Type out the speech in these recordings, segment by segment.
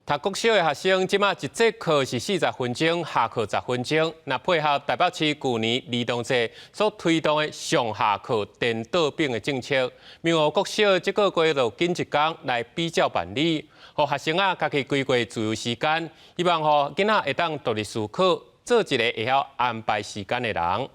讀國小的學生，這馬一節課是40分鐘，下課十分鐘。若配合台北市舊年兒童節所推動的上下課顛倒反的政策，明湖國小這個月就揀一工來比照辦理，予學生仔家己規劃自由時間，希望予囡仔會當獨立思考，做一个會曉安排時間的人。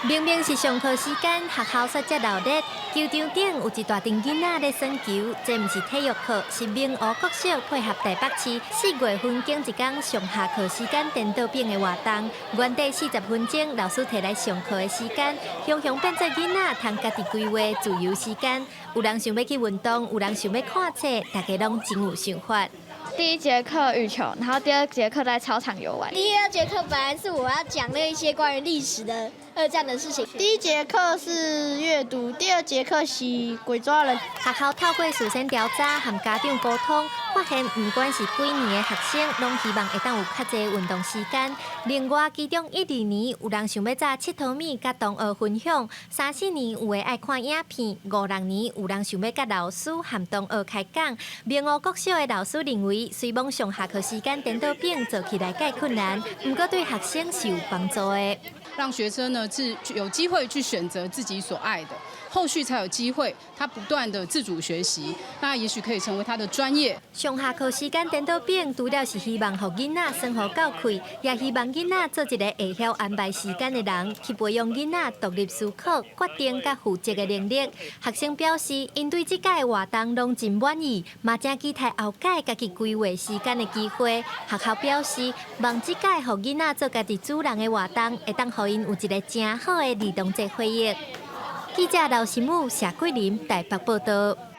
明明是上課時間，學校煞遮鬧熱，球場頂有一大陣囡仔咧耍球。這毋是體育課，是明湖國小配合台北市4月份揀一工上下課時間顛倒反的活動。原底40分鐘，老師提來上課的時間，雄雄變做囡仔通家己規劃自由時間。有人想欲去運動，有人想欲看冊，大家攏真有想法。第一節課羽球，然後第二節課在操場遊玩。第二節課本來是我要講那一些關於歷史的二戰的事情。第一節課是閱讀，第二節課是鬼抓人。學校透過事先調查和家長溝通，發現毋管是幾年的學生，攏希望會當有較濟運動時間。另外，其中一二年有人想欲早𨑨迌物，佮同學分享；三四年有的愛看影片；五六年有人想欲佮老師和同學開講。明湖國小的老師認為，雖罔上下課時間顛倒反做起來較困難，毋過對學生是有幫助的。讓學生呢是有機會去選擇自己所愛的，後續才有機會他不斷的自主學習，那也許可以成為他的專業。上下課時間顛倒反，除了是希望予囡仔生活較快，也希望囡仔做一个會曉安排時間的人，去培養囡仔獨立思考、決定佮負責的能力。學生表示，𪜶對這屆的活動攏真滿意，嘛誠期待後擺家己規劃時間的機會。學校表示，望這屆予囡仔做家己主人的活動，會當予𪜶有一个誠好的兒童節回憶。記者劉新武、謝桂林台北報道。